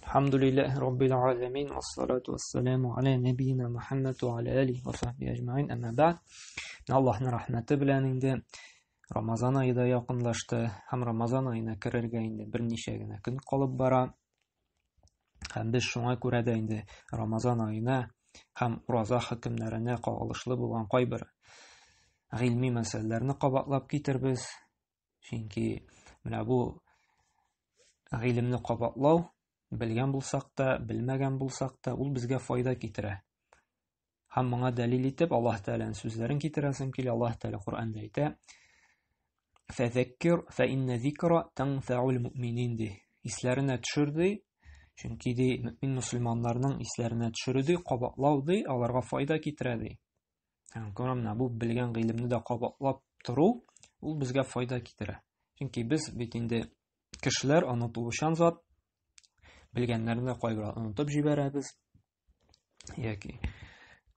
Алхамдулиллаһи раббил аламин, вассалату вассаламу аля набийина Мухаммад ва аля алихи ва сахбихи ажмаин. Әмма бәгъд. Аллаһның рәхмәте белән инде Рамазан ае да якынлашты һәм Рамазан аена керергә инде берничә генә көн калып бара. Һәм без шуңа күрә дә инде Рамазан аена һәм ураза хөкемнәренә кагылышлы булган кайбер гыйльми мәсьәләләрне кабатлап китербез. Чөнки менә бу гыйлемне кабатлау, белгән булсак та, белмәгән булсак та, ул безгә файда китерә. Һәм моңа дәлил итеп Аллаһ Тәгаләнең сүзләрен китерәсем килә. Аллаһ Тәгалә Коръәндә әйтә: "Фәзәккир фә инна зикра танфаул муъминин" ди. Исләренә төшер ди, чөнки ди мөмин мөселманнарның исләренә төшерү ди, кабатлау ди, аларга файда китерә ди. Күрә менә бу белгән гыйлемне дә кабатлап тору, ул безгә файда китерә. Чөнки без бит инде кешеләр онытылучан зат, белгәннәрне дә кайбер онытып җибәрәбез яки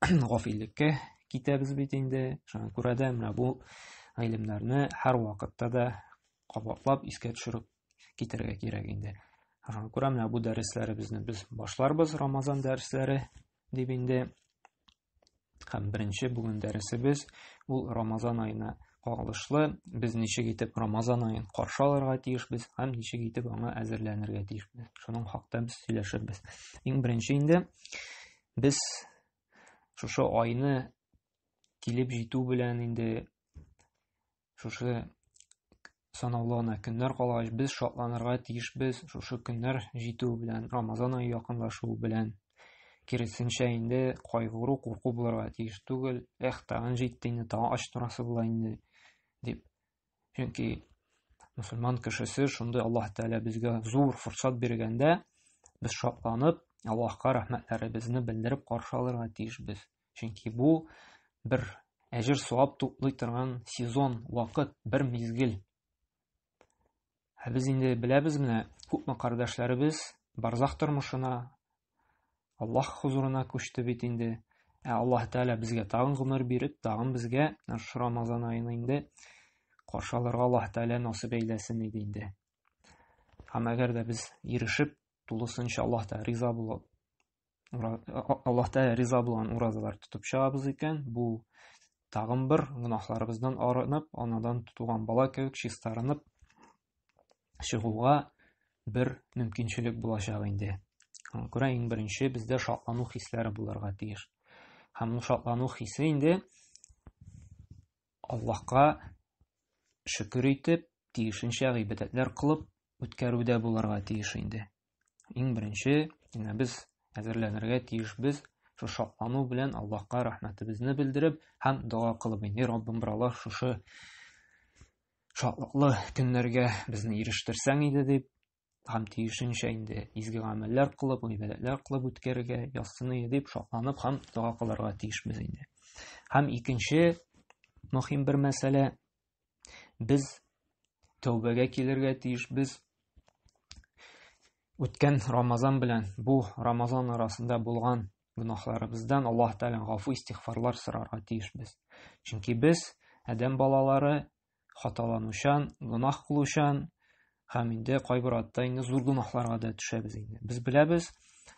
гафиллеккә китәбез бит инде. Шуңа күрә дә менә бу гыйлемнәрне һәр вакытта да кабатлап искә төшереп китәргә кирәк инде. Шуңа күрә менә бу дәресләребезне без башларбыз, Рамазан дәресләре дип инде. Һәм беренче бүген дәресебез ул Рамазан аена кагылышлы. Без ничек итеп Рамазан аен каршы алырга тиешбез һәм ничек итеп аңа әзерләнергә тиешбез. Шуның хакта без сөйләшербез. Иң беренче инде без шушы айны килеп җитү белән инде шушы санаулы гына көннәр калгач, без шатланырга тиешбез шушы көннәр җитү белән, Рамазан ае якынлашуы белән. Киресенчә инде кайгыру, курку булырга тиеш түгел. Эх, тагын җитте инде, тагын ач торасы була инде, дип. Чөнки мөселман кешесе шундый Аллаһ Тәгалә безгә зур форсат биргәндә, без шатланып, Аллаһка рәхмәтләребезне белдереп каршы алырга тиешбез. Чөнки бу бер әҗер савап туплый торган сезон, вакыт, бер мизгел. Ә без инде беләбез менә күпме кардәшләребез барзах тормышына, Аллаһ хузурына күчте бит инде. Ә Аллаһ Тәгалә безгә тагын гомер биреп, тагын безгә шушы Рамазан аен инде каршы алырга Аллаһ Тәгалә насыйп әйләсен иде инде. Һәм әгәр дә без ирешеп, тулысынча Аллаһ Тәгалә риза булып, Аллаһ Тәгалә риза булган уразалар тотып чыгабыз икән, бу тагын бер гөнаһларыбыздан арынып, анадан туган бала кебек чистарынып чыгуга бер мөмкинчелек булачак инде. Шуңа күрә иң беренче бездә шатлану хисләре булырга тиеш. Һәм ул шатлану хисе инде Аллаһка шөкер итеп, тиешенчә гыйбадәтләр кылып үткәрүдә булырга тиеш инде. Иң беренче, менә без әзерләнергә тиешбез, шул шатлану белән Аллаһка рәхмәтебезне белдереп һәм дога кылып инде, Раббым, бер Аллаһ, шушы шатлыклы көннәргә безне ирештерсәң иде дип, һәм тиешенчә инде изге гамәлләр кылып, гыйбадәтләр кылып үткәрергә язсын иде дип шатланып һәм дога кылырга тиешбез инде. Һәм икенче мөһим бер мәсьәлә, без тәүбәгә килергә тиешбез. Үткән Рамазан белән бу Рамазан арасында булган гөнаһларыбыздан Аллаһ Тәгаләдән гафу истигъфарлар сорарга тиешбез. Чөнки без адәм балалары хаталанучан, гөнаһ кылучан һәм инде кайбер атта инде зур гөнаһларга да төшәбез инде. Без беләбез,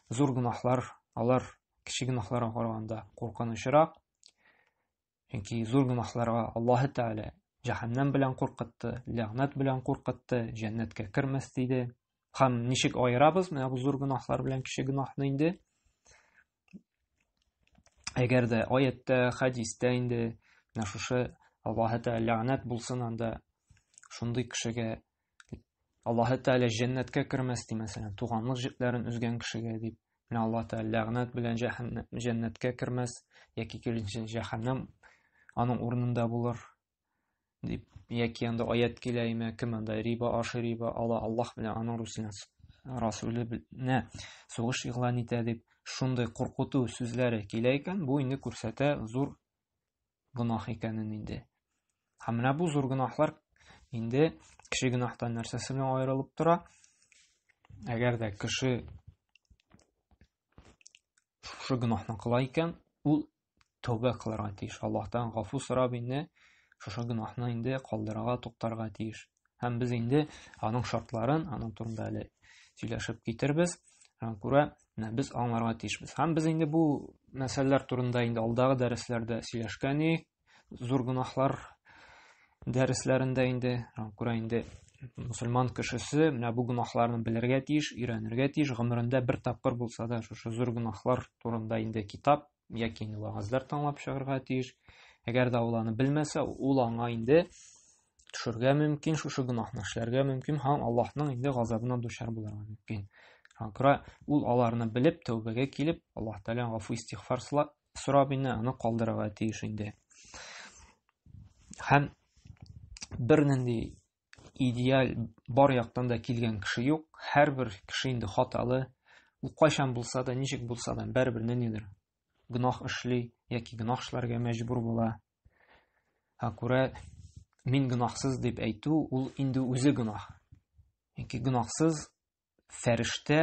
зур гөнаһлар алар кече гөнаһларга караганда куркынычрак. Чөнки зур гөнаһларга Аллаһы Тәгалә җәһәннәм белән куркытты, ләгънәт белән куркытты, җәннәткә кермәс диде. Һәм ничек аерабыз менә бу зур гөнаһлар белән кече гөнаһны инде? Әгәр дә аятта, хәдистә инде менә шушы Аллаһы Тәгалә ләгънәт булсын анда шундый кешегә Аллаһы Тәгалә җәннәткә кермәс ди, мәсәлән, туганлык җепләрен өзгән кешегә дип. Менә Аллаһ Тәгалә ләгънәт белән җәннәткә кермәс, яки киресенчә җәһәннәм аның урынында булыр дип, яки анда аят килә име, кем анда риба ашый, риба ала, Аллаһ белән аның Расулына сугыш игълан итә дип, шундый куркыту сүзләре килә икән, бу инде күрсәтә зур гөнаһ икәнен инде. Һәм менә бу зур гөнаһлар инде кеше гөнаһтан нәрсәсе белән аерылып тора? Әгәр дә кеше шушы гөнаһны кыла икән, ул тәүбә кылырга тиеш. Аллаһтан гафу сорап инде шушы гөнаһны инде калдырырга, туктарга тиеш. Һәм без инде аның шартларын, аның турында әле сөйләшеп китербез. Шуңа күрә менә без аңларга тиешбез. Һәм без инде бу мәсьәләләр турында инде алдагы дәресләрдә сөйләшкән идек. Зур гөнаһлар дәресләрендә инде, шуңа күрә инде мусульман кешесе менә бу гөнаһларны белергә тиеш, өйрәнергә тиеш, гомерендә бер тапкыр булса да шушы зур гөнаһлар турында инде китап яки инде вәгазьләр тыңлап чыгарга тиеш. Әгәр дә ул аны белмәсә, ул аңа инде төшергә мөмкин, шушы гөнаһны эшләргә мөмкин һәм Аллаһның инде газабына дучар булырга мөмкин. Шуңа күрә ул аларны белеп, тәүбәгә килеп, Аллаһ Тәгаләдән гафу истигъфар сорап инде аны калдырырга тиеш инде. Һәм бернинди идеаль бар яктан да килгән кеше юк. Һәрбер кеше инде хаталы. Ул кайчан булса да, ничек булса да, бәрібер ниндидер гөнаһ эшли яки гөнаһ эшләргә мәҗбүр була. Ә күрә мин гөнаһсыз дип әйтү ул инде үзе гөнаһ. Чөнки гөнаһсыз фәрештә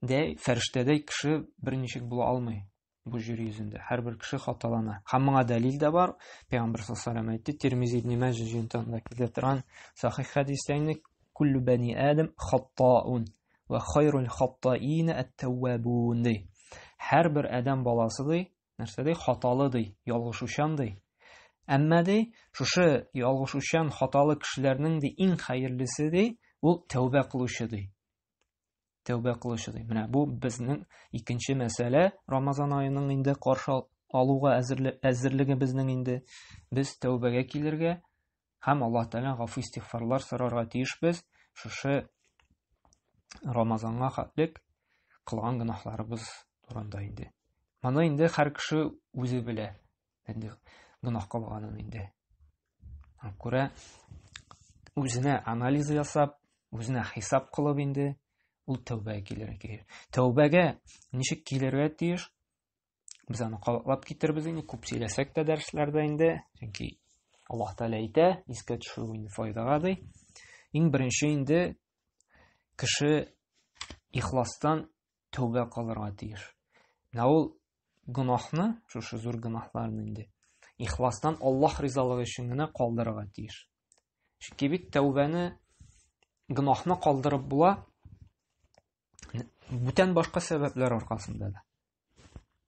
дәй, фәрештәдәй кеше берничек була алмый бу җир йөзендә. Һәрбер кеше хаталана. Һәм моңа дәлил дә бар. Пәйгамбер саллаллаһу алейһи ва әйтте, Тирмизи ибн Маҗа җыентыгында килә торган сахих хәдистә инде куллу бани Адам хаттаун ва хайрул хаттаина ат-таввабун ди. Һәрбер адәм баласы ди, нәрсә ди? Хаталы ди, ялгышучан ди. Әмма ди, шушы ялгышучан хаталы кешеләрнең ди иң хәерлесе ди, ул тәүбә кылучы ди. Тәүбә кылучы ди. Менә бу безнең икенче мәсьәлә Рамазан аеның инде каршы алуга әзерлегебезнең инде без тәүбәгә килергә һәм Аллаһ Тәгалә гафу истигъфарлар сорарга тиешбез. Шушы Рамазанга хәтлек кылган гөнаһларыбыз турында инде. Моны инде һәр кеше үзе белә. Инде гөнаһ кылганын инде. Күрә үзенә анализ ясап, үзенә хисап кылып инде ул тәүбәгә килергә кирәк. Тәүбәгә ничек килергә тиеш? Без аны кабатлап китербез инде, күп сөйләсәк тә дәресләрдә инде, чөнки Аллаһ Тәгалә әйтә, искә төшерү инде файдага ди. Иң беренче инде кеше ихластан тәүбә кылырга тиеш. Менә ул гөнаһны, шушы зур гөнаһларны инде ихластан Аллаһ ризалыгы өчен генә калдырырга тиеш. Чөнки бит тәүбәне гөнаһны калдырып була бүтән башка сәбәпләр аркасында да.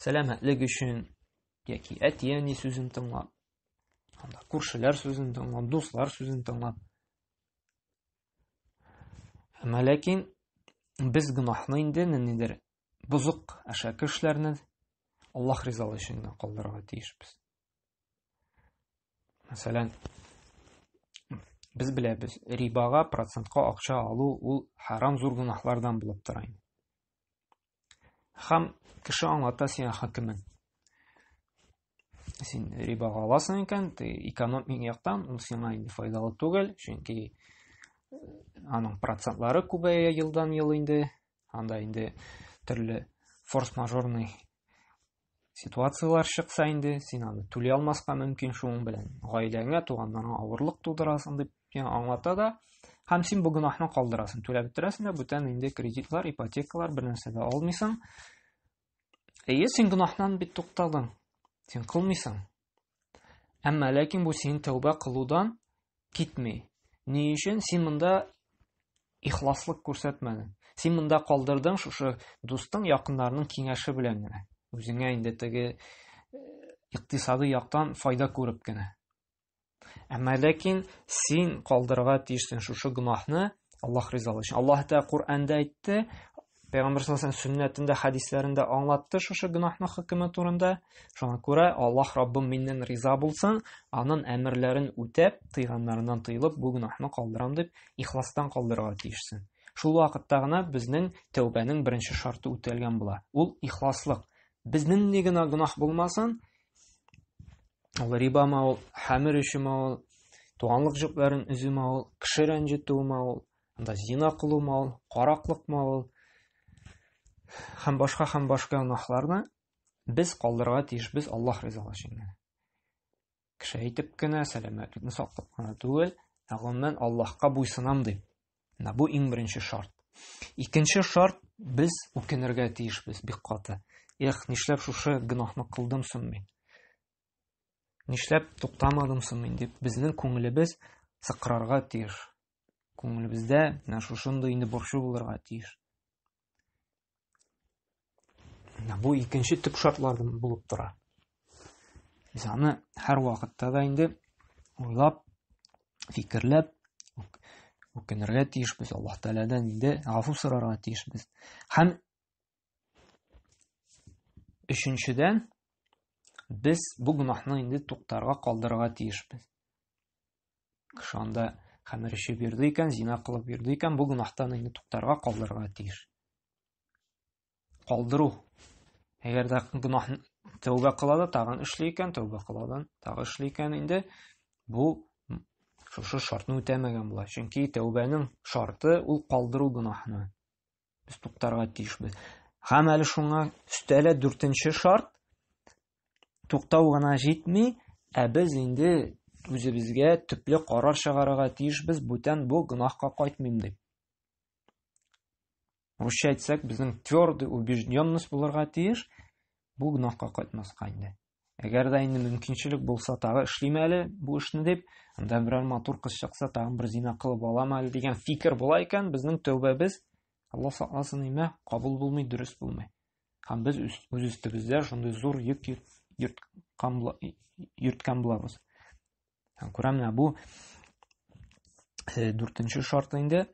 Сәламәтлек өчен яки әти-әни сүзен тыңлап, анда күршеләр сүзен тыңлап, дуслар сүзен тыңлап. Әмма ләкин без гөнаһны инде ниндидер бозык әшәке эшләрне Аллаһ ризалыгы өчен генә калдырырга тиешбез. Мәсәлән, без беләбез, рибага, процентка акча алу ул харам зур гөнаһлардан булып тора инде. Һәм кеше аңлата сиңа хөкемен. Син рибага аласың икән, ты экономик яктан ул сиңа инде файдалы түгел, чөнки э, аның процентлары күбәя елдан ел инде. Анда инде төрле форс-мажорный ситуацияләр чыкса инде, син аны түли алмаска мөмкин шуның белән. Гаиләңә, туганнарыңа авырлык тудырасың дип сиңа аңлата да, һәм син бу гөнаһны калдырасың, түләп бетерәсең дә, бүтән инде кредитлар, ипотекалар бер нәрсә дә алмыйсың. Әйе, син гөнаһнан бит туктадың. Син кылмыйсың. Әмма ләкин бу синең тәүбә кылудан китми. Ни өчен? Син монда ихласлык күрсәтмәдең. Син монда калдырдың шушы дустың, якыннарының киңәше белән генә. Үзеңә инде теге э, икътисадый яктан файда күреп кенә. Әмма ләкин син калдырырга тиешсең шушы гөнаһны Аллаһ ризалыгы өчен. Аллаһ Тәгалә Коръәндә әйтте, Пәйгамбер саллаллаһу алейһи сөннәтендә, хәдисләрендә аңлатты шушы гөнаһның хөкеме турында. Шуңа күрә Аллаһ Раббым миннән риза булсын, аның әмерләрен үтәп, тыйганнарыннан тыелып, бу гөнаһны калдырам дип, ихластан калдырырга тиешсең. Шул вакытта гына безнең тәүбәнең беренче шарты үтәлгән була. Ул ихласлык. Безнең ни генә гөнаһ булмасын, ул рибамы ул, хәмер эчүме ул, туганлык җепләрен өзүме ул, кеше рәнҗетүме ул, анда зина кылумы ул, караклыкмы ул һәм башка һәм башка гөнаһларны без калдырырга тиешбез Аллаһ ризалыгы өчен генә. Кеше әйтеп кенә, сәламәтлекне саклап кына түгел, ә гомумән Аллаһка буйсынам дип. Менә бу иң беренче шарт. Икенче шарт без үкенергә тиешбез бик каты. Эх, нишләп шушы гөнаһны кылдым соң мин? Нишләп туктамадым соң мин дип безнең күңелебез сыкрарга тиеш. Күңелебездә менә шушындый инде борчу булырга тиеш. Бу икенче төп шартлардан булып тора. Без аны һәр вакытта да инде уйлап, фикерләп үкенергә тиешбез, Аллаһ Тәгаләдән инде гафу сорарга тиешбез. Һәм өченчедән, без бу гөнаһны инде туктарга, калдырырга тиешбез. Кеше анда хәмер эчеп йөрде икән, зина кылып йөрде икән, бу гөнаһтан инде туктарга, калдырырга тиеш. Калдыру. Әгәр дә гөнаһны тәүбә кыла да, тагын эшли икән, тәүбә кыла да, тагы эшли икән инде, бу шушы шартны үтәмәгән була. Чөнки тәүбәнең шарты ул калдыру гөнаһны. Без туктарга тиешбез. Һәм әле шуңа өстәлә дүртенче шарт. Туктау гына җитми, ә без инде үзебезгә төпле карар чыгарырга тиешбез, бүтән бу гөнаһка кайтмыйм дип. Русча әйтсәк, безнең твердый убежденность булырга тиеш, бу гөнаһка кайтмаска инде. Әгәр дә инде мөмкинчелек булса, тагы эшлим әле бу эшне дип, анда берәр матур кыз чыкса, тагын бер зина кылып алам әле дигән фикер була икән, безнең тәүбәбез, Алла сакласын имә, кабул булмый, дөрес булмый. Һәм без үз өстебездә шундый зур йөк йөрткән булабыз. Һәм күрәм, менә бу э, дүртенче шарт инде.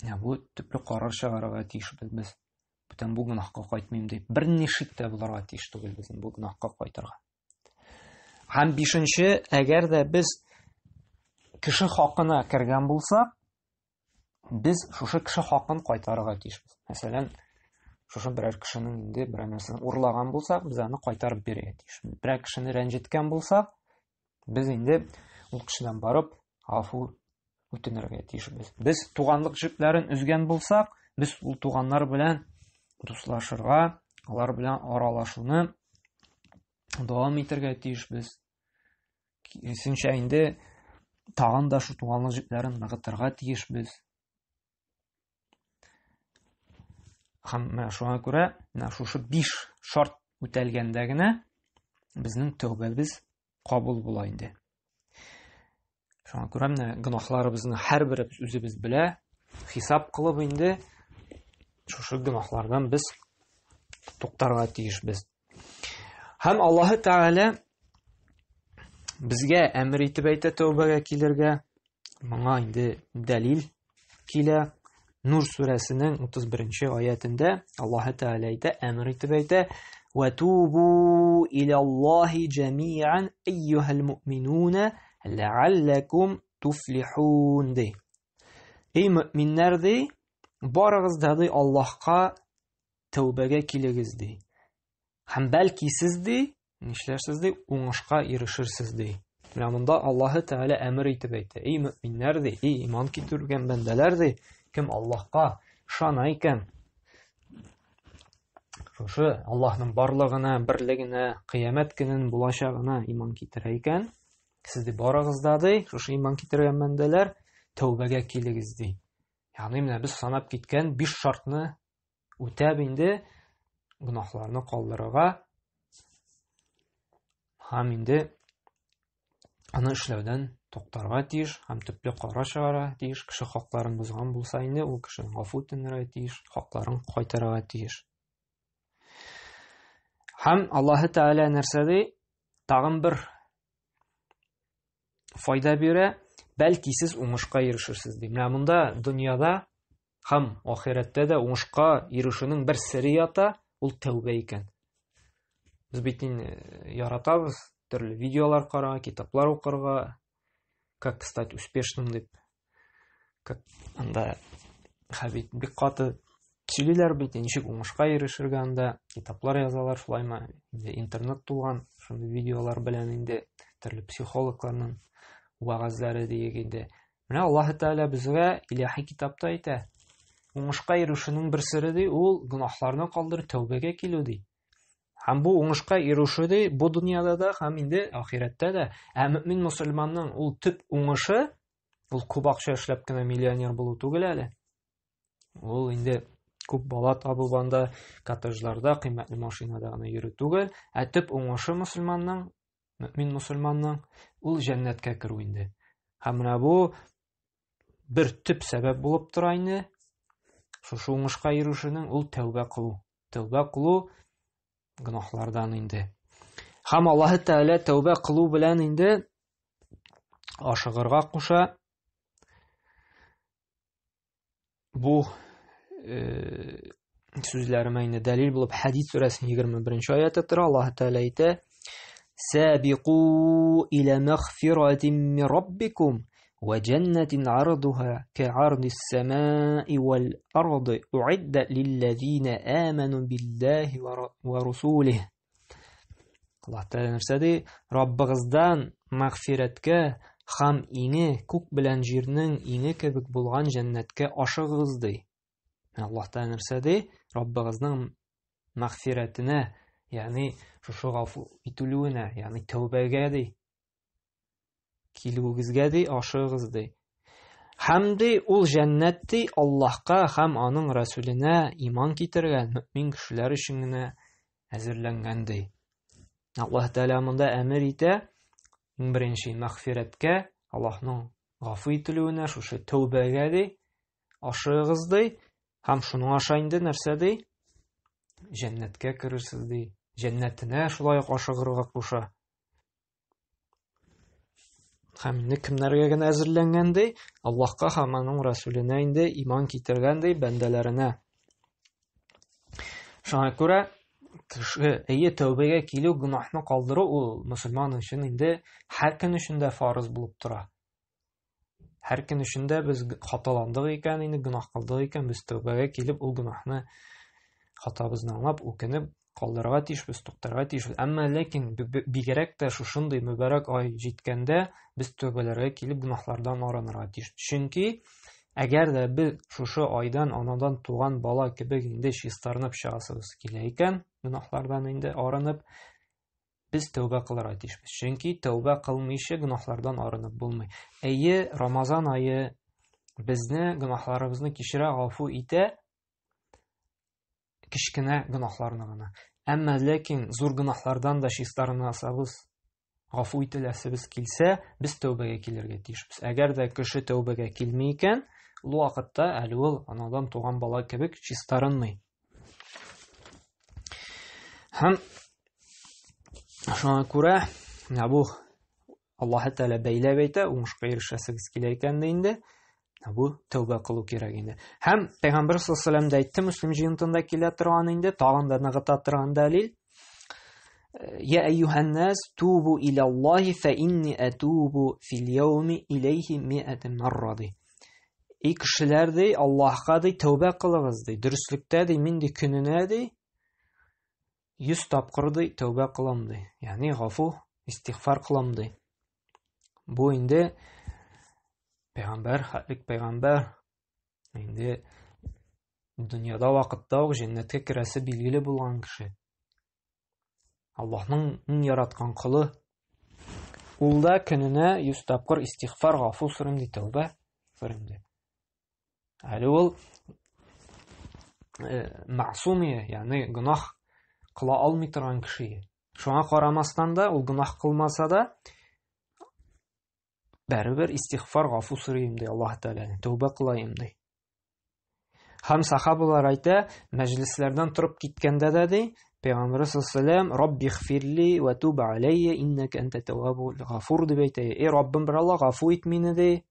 Менә бу төпле карар чыгарырга тиешбез без. Бүтән бу гөнаһка кайтмыйм дип. Берни шик тә булырга тиеш түгел безнең бу гөнаһка кайтырга. Һәм бишенче, әгәр дә без кеше хакына кергән булсак, без шушы кеше хакын кайтарырга тиешбез. Мәсәлән, шушы берәр кешенең инде берәр нәрсәсен урлаган булсак, без аны кайтарып бирергә тиешбез. Берәр кешене рәнҗеткән булсак, без инде ул кешедән барып гафу үтенергә тиешбез. Без туганлык җепләрен өзгән булсак, без ул туганнар белән дуслашырга, алар белән аралашуны дәвам итәргә тиешбез. Киресенчә инде тагын да шул туганлык җепләрен ныгытырга тиешбез. Һәм менә шуңа күрә менә шушы биш шарт үтәлгәндә генә безнең тәүбәбез кабул була инде. Шуңа күрә менә гөнаһларыбызны һәрберебез үзебез белә, хисап кылып инде шушы гөнаһлардан без туктарга тиешбез. Һәм Аллаһы Тәгалә безгә әмер итеп әйтә тәүбәгә килергә. Моңа инде дәлил килә. Нур сүрәсенең 31 аятендә Аллаһы Тәгалә әйтә, әмер итеп әйтә: "Ва тубу илаллаһи җәмиан әйюһал муъминуна ләаллакум туфлихун" ди. Эй мөэминнәр ди, барыгыз да ди Аллаһка тәүбәгә килегез ди. Һәм бәлки сез ди, Нишләрсез ди, уңышка ирешерсез ди. Менә монда Аллаһы Тәгалә әмер итеп әйтә. Эй мөминнәр ди, эй иман китергән бәндәләр ди, кем Аллаһка ышана икән, шушы Аллаһның барлыгына, берлегенә, кыямәт көнен булачагына иман китерә икән, сез ди барыгыз да ди, шушы иман китергән бәндәләр, тәүбәгә килегез ди. Ягъни менә без санап киткән биш шартны үтәп инде гөнаһларны калдырырга һәм инде аны эшләүдән туктарга тиеш һәм төпле кара чыгарга тиеш. Кеше хакларын бозган булса инде ул кешене гафу үтенергә тиеш, хакларын кайтарырга тиеш. Һәм Аллаһы Тәгалә нәрсә ди? Тагын бер файда бирә, бәлки сез уңышка ирешерсез ди. Менә монда дөньяда һәм ахирәттә дә уңышка ирешүнең бер сере ята, ул тәүбә икән. Без бит инде э, яратабыз төрле видеолар карарга, китаплар укырга, как стать успешным дип. Как анда хәбит бик каты сөйлиләр бит, ничек уңышка ирешергә анда, китаплар язалар, шулаймы, инде интернет тулган, шундый видеолар белән инде төрле психологларның вәгазьләре диек инде. Менә Аллаһ Тәгалә безгә илаһи китапта әйтә, уңышка ирешүнең бер сере ди, ул гөнаһларны калдырып тәүбәгә килү ди. Һәм бу уңышка ирешү ди, бу дөньяда да һәм инде ахирәттә дә. Ә мөмин мөселманның ул төп уңышы, ул күп акча эшләп кенә миллионер булу түгел әле. Ул инде күп бала табу анда коттеджларда, кыйммәтле машинада гына йөрү түгел, ә төп уңышы мөселманның, мөмин мөселманның ул җәннәткә керү инде. Һәм менә бу бер төп сәбәп булып тора инде. Шушы уңышка ирешүнең ул тәүбә кылу. Тәүбә кылу. гөнаһлардан инде. Һәм Аллаһы Тәгалә тәүбә кылу белән инде ашыгырга куша. Бу э, сүзләремә инде дәлил булып Хәдид сүрәсенең 21 аяты тора. Аллаһы Тәгалә әйтә: "Сабику иля мәгъфиратин мин раббикум ва җәннәтин ардуха кa'ардис самаи вал арды уиддат лилләзина аману биллаһи ва русулих". Аллаһ Тәгалә нәрсә ди? Раббыгыздан мәгъфирәткә һәм иңе күк белән җирнең иңе кебек булган җәннәткә ашыгыгыз ди. Аллаһ Тәгалә нәрсә ди? Раббыгызның мәгъфирәтенә, ягъни шушы гафу ителүенә, ягъни тәүбәгә ди. Килүегезгә ди, ашыгыгыз ди. Һәм ди, ул җәннәт ди, Аллаһка һәм аның Расүленә иман китергән мөмин кешеләр өчен генә әзерләнгән ди. Аллаһ Тәгалә монда әмер итә, иң беренче мәгъфирәткә, Аллаһның гафу ителүенә, шушы тәүбәгә ди, ашыгыгыз ди, һәм шуның аша инде нәрсә ди? Җәннәткә керерсез ди. Җәннәтенә шулай ук ашыгырга куша. Һәм инде кемнәргә генә әзерләнгән ди? Аллаһка һәм аның Расүленә инде иман китергән ди бәндәләренә. Шуңа күрә кеше әйе тәүбәгә килү, гөнаһны калдыру ул мөселман өчен инде һәр көн өчен дә фарыз булып тора. Һәр көн өчен дә без хаталандык икән, инде гөнаһ кылдык икән, без тәүбәгә килеп, ул гөнаһны хатабызны аңлап, үкенеп калдырырга тиешбез, туктарга тиешбез. Әмма ләкин бигрәк тә шушындый мөбарәк ай җиткәндә без тәүбәләргә килеп гөнаһлардан арынырга тиеш. Чөнки әгәр дә без шушы айдан анадан туган бала кебек инде чистарынып чыгасыбыз килә икән, гөнаһлардан инде арынып, Без тәүбә кылырга тиешбез. Чөнки тәүбә кылмыйча гөнаһлардан арынып булмый. Әйе, Рамазан ае безне гөнаһларыбызны кичерә, гафу итә, кечкенә гөнаһларны гына. Әмма ләкин зур гөнаһлардан да чистарынасабыз, гафу ителәсебез килсә, без тәүбәгә килергә тиешбез. Әгәр дә кеше тәүбәгә килми икән, ул вакытта әле ул анадан туган бала кебек чистарынмый. Һәм шуңа күрә менә бу Аллаһ Тәгалә бәйләп әйтә, уңышка ирешәсегез килә икән дә инде, бу тәүбә кылу кирәк инде. Һәм Пәйгамбер саллаллаһу алейһи дә әйтте, Мөслим җыентында килә торган инде, тагын да ныгыта торган дәлил. Я әйюһән нас, тубу илаллаһи фа инни атубу фил яуми илейхи ми'ата марра ди. Эй кешеләр ди, Аллаһка ди тәүбә кылыгыз ди. Дөреслектә ди, мин ди көненә ди 100 тапкыр ди тәүбә кылам ди. Ягъни гафу, истигъфар кылам ди. Бу инде пәйгамбәр, хәтлек пәйгамбәр инде дөньяда вакытта ук җәннәткә керәсе билгеле булган кеше. Аллаһның иң яраткан колы. Ул да көненә 100 тапкыр истигъфар, гафу сорыйм ди, тәүбә сорыйм ди. Әле ул э, мәгъсумия, ягъни гөнаһ кыла алмый торган кеше. Шуңа карамастан да ул гөнаһ кылмаса да, бәрібер истигъфар, гафу сорыйм ди Аллаһ Тәгаләдән, тәүбә кылайым ди. Һәм сахабалар әйтә, мәҗлесләрдән торып киткәндә дә ди, Пәйгамбәр саллаллаху Рабби гфирли ва туб алейя иннәкә анта таввабул гафур дип әйтә. Эй Раббым, бер Алла, гафу ит мине ди.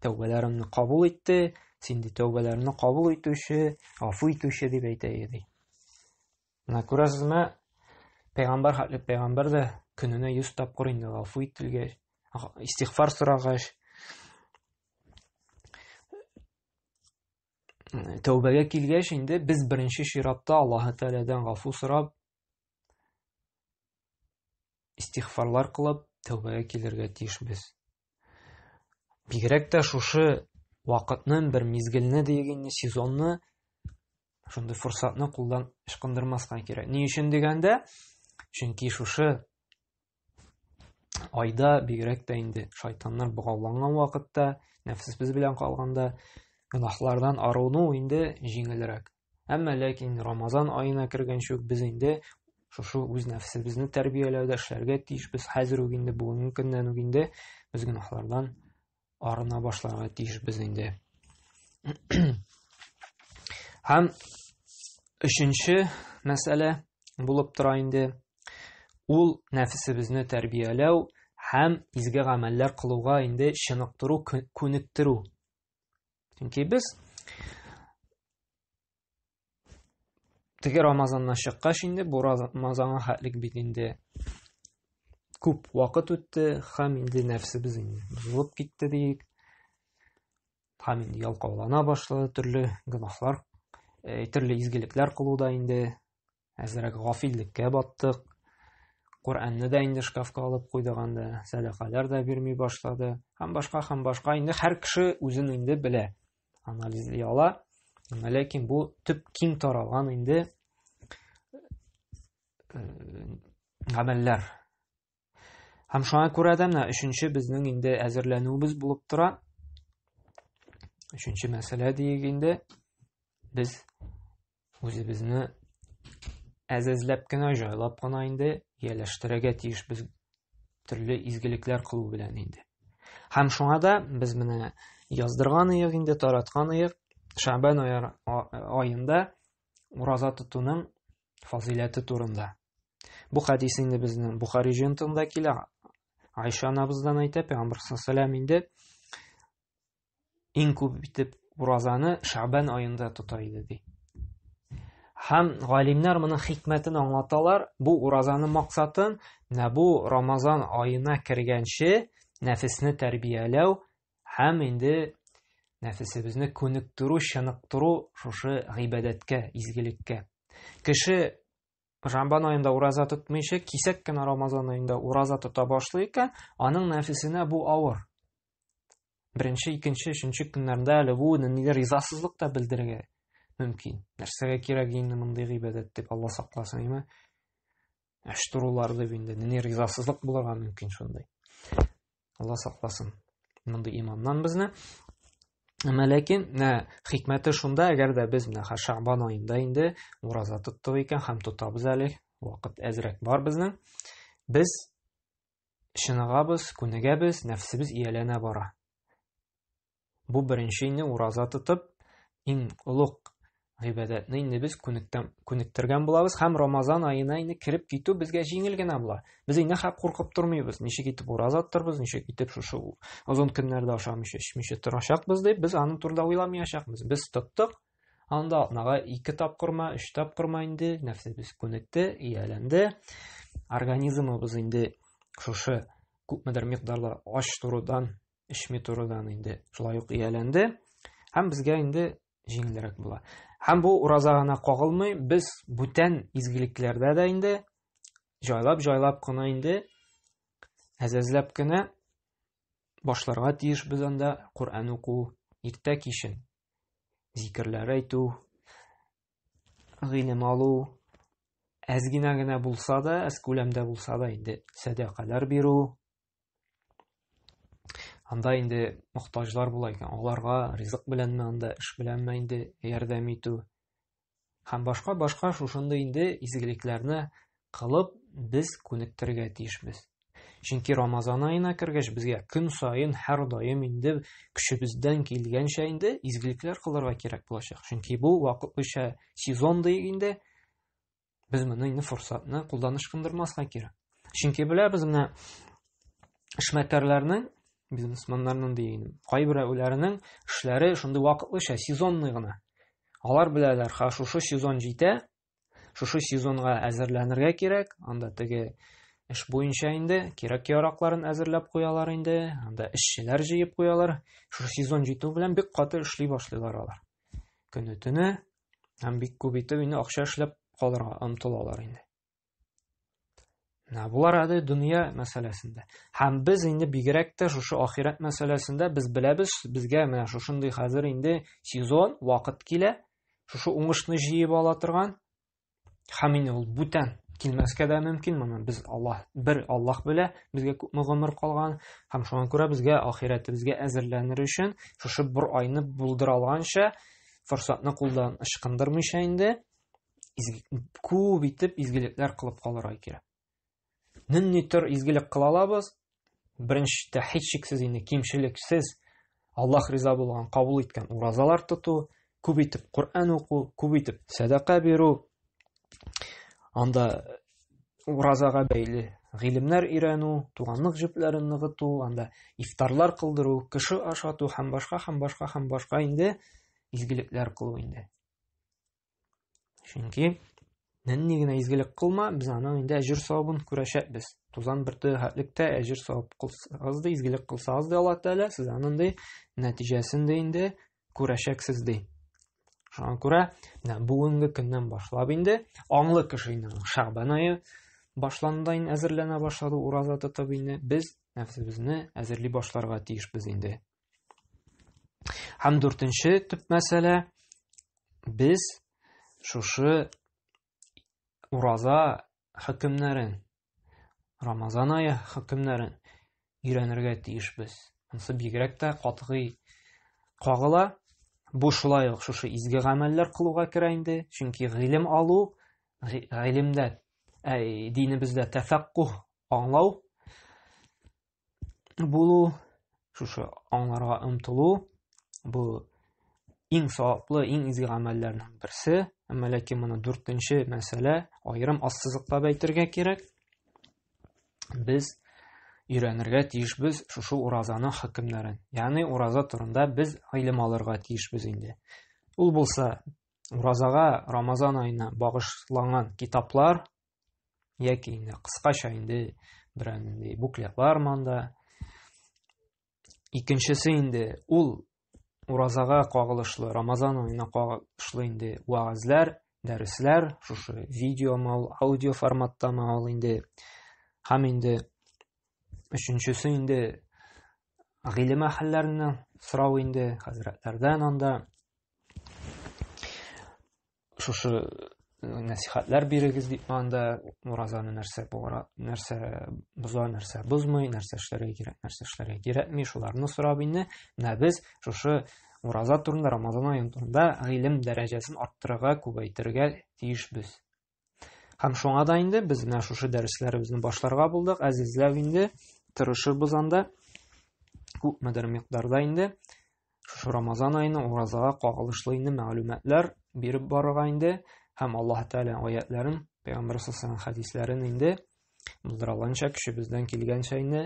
Тәүбәләремне кабул итте. Син ди тәүбәләремне кабул итүче, гафу итүче дип әйтә ди. Менә күрәсезме, пәйгамбәр хәтле пәйгамбәр дә көненә 100 тапкыр инде гафу ителгәч, истигъфар сорагач, тәүбәгә килгәч инде без беренче чиратта Аллаһы Тәгаләдән гафу сорап, истигъфарлар кылып, тәүбәгә килергә тиешбез. Бигрәк тә шушы вакытны, бер мизгелне дигәнне, сезонны, шундый форсатны кулдан ычкындырмаска кирәк. Ни өчен дигәндә, чөнки шушы айда бигрәк тә инде шайтаннар богауланган вакытта, нәфсебез белән калганда, гөнаһлардан арыну инде җиңелрәк. Әмма ләкин Рамазан аена кергәнче үк без инде шушы үз нәфсебезне тәрбияләүдә эшләргә тиешбез. Хәзер үк инде бүгенге көннән үк инде без гөнаһлардан арына башларга тиешбез инде. Һәм өченче мәсьәлә, булып тора инде. Ул нәфесебезне тәрбияләү һәм изге гамәлләр кылуга инде чыныктыру, күнектерү. Чөнки без теге Рамазаннан чыккач инде бу Рамазанга хәтлек бит инде күп вакыт үтте һәм инде нәфсебез инде бозылып китте диек. Һәм инде ялкаулана башлады төрле гөнаһлар, э, төрле изгелекләр кылуда инде әзрәк гафиллеккә баттык. Коръәнне дә инде шкафка алып куйдык анда, сәдакалар да бирми башлады. Һәм башка һәм башка инде һәр кеше үзен инде белә, анализлый ала. Әмма ләкин бу төп киң таралган инде э, гамәлләр. Һәм шуңа күрә дә менә өченче безнең инде әзерләнүебез булып тора. Өченче мәсьәлә диек инде. Без үзебезне әзәзләп кенә, җайлап кына инде ияләштерергә тиешбез төрле изгелекләр кылу белән инде. Һәм шуңа да без менә яздырган ыек инде, тараткан ыек Шәбән аенда ураза тотуның фазыйләте турында. Бу хәдис инде безнең Бухари җыентыгында килә. Айша анабыздан әйтә, Пәйгамбәр саллаллаху алейһи инде иң күп итеп уразаны Шәбән аенда тота иде ди. Һәм галимнәр моның хикмәтен аңлаталар. Бу уразаның максатын менә бу Рамазан аена кергәнче нәфесне тәрбияләү һәм инде нәфесебезне күнектерү, чыныктыру шушы гыйбадәткә, изгелеккә. Кеше Рамазан аенда ураза тотмыйча, кисәк кенә Рамазан аенда ураза тота башлый икән, аның нәфесенә бу авыр. Беренче, икенче, өченче көннәрдә әле бу нинди ризасызлык та белдерергә мөмкин. Нәрсәгә кирәк инде мондый гыйбадәт дип Алла сакласын, әйме? Әш торулар дип инде нинди ризасызлык булырга мөмкин шундый. Алла сакласын мондый иманнан безне. Әмма ләкин менә хикмәте шунда, әгәр дә без менә Шәгъбан аенда инде ураза тоттык икән һәм тотабыз әле, вакыт әзрәк бар безнең. Без чыныгабыз, күнегәбез, нәфсебез ияләнә бара. Бу беренче инде ураза тотып, иң олуг гыйбадәтне инде без күнектән күнектергән булабыз һәм Рамазан аена инде кереп китү безгә җиңел генә була. Без инде хәп куркып тормыйбыз. Ничек итеп ураза тотарбыз, ничек итеп шушы озын көннәрдә ашамыйча, эчмичә торачакбыз дип, без аның турында уйламаячакбыз. Без тоттык, анда атнага ике тапкырма, өч тапкырма инде нәфсебез күнекте, ияләнде. Организмыбыз инде шушы күпмедер микъдарда ач торудан эчми торудан инде шулай ук ияләнде. Һәм безгә инде җиңелрәк була. Һәм бу ураза гына кагылмый, без бүтән изгелекләрдә дә инде җайлап-җайлап кына инде әзәзләп кенә башларга тиеш без анда Коръән уку, иртә кичен зикерләр әйтү, гыйлем алу, әз генә генә булса да, әз күләмдә булса да инде сәдакалар бирү, Анда инде мохтаҗлар була икән, аларга ризык беләнме анда, эш беләнме инде ярдәм итү. Һәм башка-башка шушындый инде изгелекләрне кылып без күнектерергә тиешбез. Чөнки Рамазан аена кергәч безгә көн саен һәрдаим инде көчебездән килгәнчә инде изгелекләр кылырга кирәк булачак. Чөнки бу вакытлыча сезон диек инде. Без моны инде форсатны кулдан ычкындырмаска кирәк. Чөнки беләбез менә эшмәкәрләрнең, бизнесменнарның дигән, кайберәүләренең эшләре шундый вакытлыча, сезонный гына. Алар беләләр, ха, шушы сезон җитә, шушы сезонга әзерләнергә кирәк, анда теге эш буенча инде кирәк-яракларын әзерләп куялар инде, анда эшчеләр җыеп куялар. Шушы сезон җитү белән бик каты эшли башлыйлар алар. Көне-төне Һәм бик күп итеп инде акча эшләп калырга омтылалар инде. Менә болар әле дөнья мәсьәләсендә. Һәм без инде бигрәк тә шушы ахирәт мәсьәләсендә без беләбез, безгә менә шушындый хәзер инде сезон, вакыт килә, шушы уңышны җыеп ала торган. Һәм инде ул бүтән килмәскә дә мөмкин моны без Аллаһ бер Аллаһ белә, безгә күпме гомер калган һәм шуңа күрә безгә ахирәтебезгә әзерләнер өчен шушы бер айны булдыра алганча форсатны кулдан ычкындырмыйча инде изге, күп итеп изгелекләр кылып калырга кирәк. Нинди төр изгелек кыла алабыз? Беренчедә һичшиксез инде кимчелексез Аллаһ риза булган, кабул иткән уразалар тоту, күп итеп Коръән уку, күп итеп сәдака бирү. Анда уразага бәйле гыйлемнәр өйрәнү, туганлык җепләрен ныгыту, анда ифтарлар кылдыру, кеше ашату һәм башка һәм башка һәм башка инде изгелекләр кылу инде. Чөнки нинди генә изгелек кылма, без аның инде әҗер савабын күрәчәкбез. Тузан бөртеге хәтлектә әҗер савап кылсагыз да, изгелек кылсагыз да Аллаһ Тәгалә сез аның ди нәтиҗәсен дә инде күрәчәксез ди. Шуңа күрә менә бүгенге көннән башлап инде аңлы кеше инде Шәгъбан ае башланды инде әзерләнә башлады ураза тотып инде без нәфсебезне әзерли башларга тиешбез инде. Һәм дүртенче төп мәсьәлә без шушы ураза хөкемнәрен, Рамазан ае хөкемнәрен өйрәнергә тиешбез. Монысы бигрәк тә катгый кагыла. Бу шулай ук шушы изге гамәлләр кылуга керә инде, чөнки гыйлем алу, гыйлемдә, динебездә тәфәккуһ аңлау булу, шушы аңларга омтылу, бу иң саваплы, иң изге гамәлләрнең берсе. Әмма ләкин моны дүртенче мәсьәлә аерым ассызыклап әйтергә кирәк. Без өйрәнергә тиешбез шушы уразаның хөкемнәрен. Ягъни ураза турында без гыйлем алырга тиешбез инде. Ул булса уразага Рамазан аена багышланган китаплар, яки инде кыскача инде берәр нинди буклетлар монда. Икенчесе инде ул уразага кагылышлы, Рамазан аена кагылышлы инде вәгазьләр, дәресләр, шушы видеомы ул, аудио форматтамы ул инде. Һәм инде өченчесе инде гыйлем әһелләреннән сорау инде, хәзрәтләрдән анда шушы нәсихәтләр бирегез дип анда уразаны нәрсә бура, нәрсә боза, нәрсә бозмый, нәрсә эшләргә кирәк, нәрсә эшләргә кирәкми, шуларны сорап инде менә без шушы ураза турында, Рамазан ае турында гыйлем дәрәҗәсен арттырырга, күбәйтергә тиешбез. Һәм шуңа да инде без менә шушы дәресләребезне башларга булдык, әзизләп инде тырышырбыз анда күпмедер микъдарда инде шушы Рамазан аена уразага кагылышлы инде мәгълүматлар биреп барырга инде һәм Аллаһ Тәгалә аятларын, Пәйгамбәр саллаллаһу хәдисләрен инде булдыралганча, көчебездән килгәнчә инде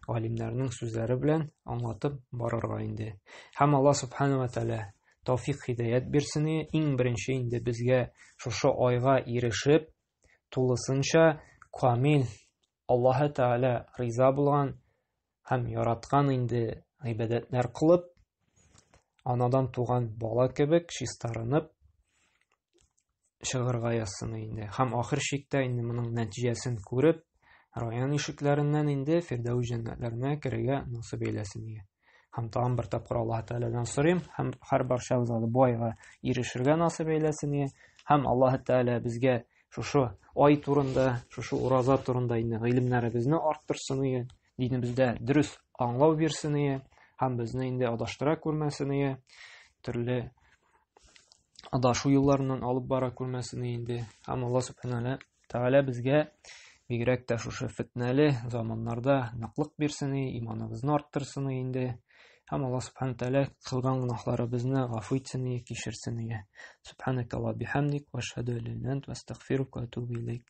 галимнәрнең сүзләре белән аңлатып барырга инде. Һәм Аллаһ субхана ва тәгалә тәүфик хидаят бирсен, иң беренче инде безгә шушы айга ирешеп, тулысынча камил Аллаһ Тәгалә риза булган һәм яраткан инде гыйбадәтләр кылып, анадан туган бала кебек чистарынып чыгарга язсын инде. Һәм ахыр чиктә инде моның нәтиҗәсен күреп, район ишекләреннән инде Фирдәүс җәннәтләренә керергә насыйп әйләсен. Һәм тагын бер тапкыр Аллаһ Тәгаләдән сорыйм, һәм һәр барчабызга да бу айга ирешергә насыйп әйләсен. Һәм Аллаһ Тәгалә безгә шушы ай турында, шушы ураза турында инде гыйлемнәребезне арттырсын, динебездә дөрес аңлау бирсен һәм безне инде адаштыра күрмәсен, төрле адашу юлларыннан алып бара күрмәсен инде. Һәм Алла Субханаһу Тәгалә безгә бигрәк тә шушы фитнәле заманнарда ныклык бирсен, иманыбызны арттырсын инде. Һәм Алла Субханаһу Тәгалә кылган гөнаһларыбызны гафу итсен, кичерсен. Субханакалла бихамдик ва ашһаду ан ла иляха илля анта астагфирука ва атубу илейк.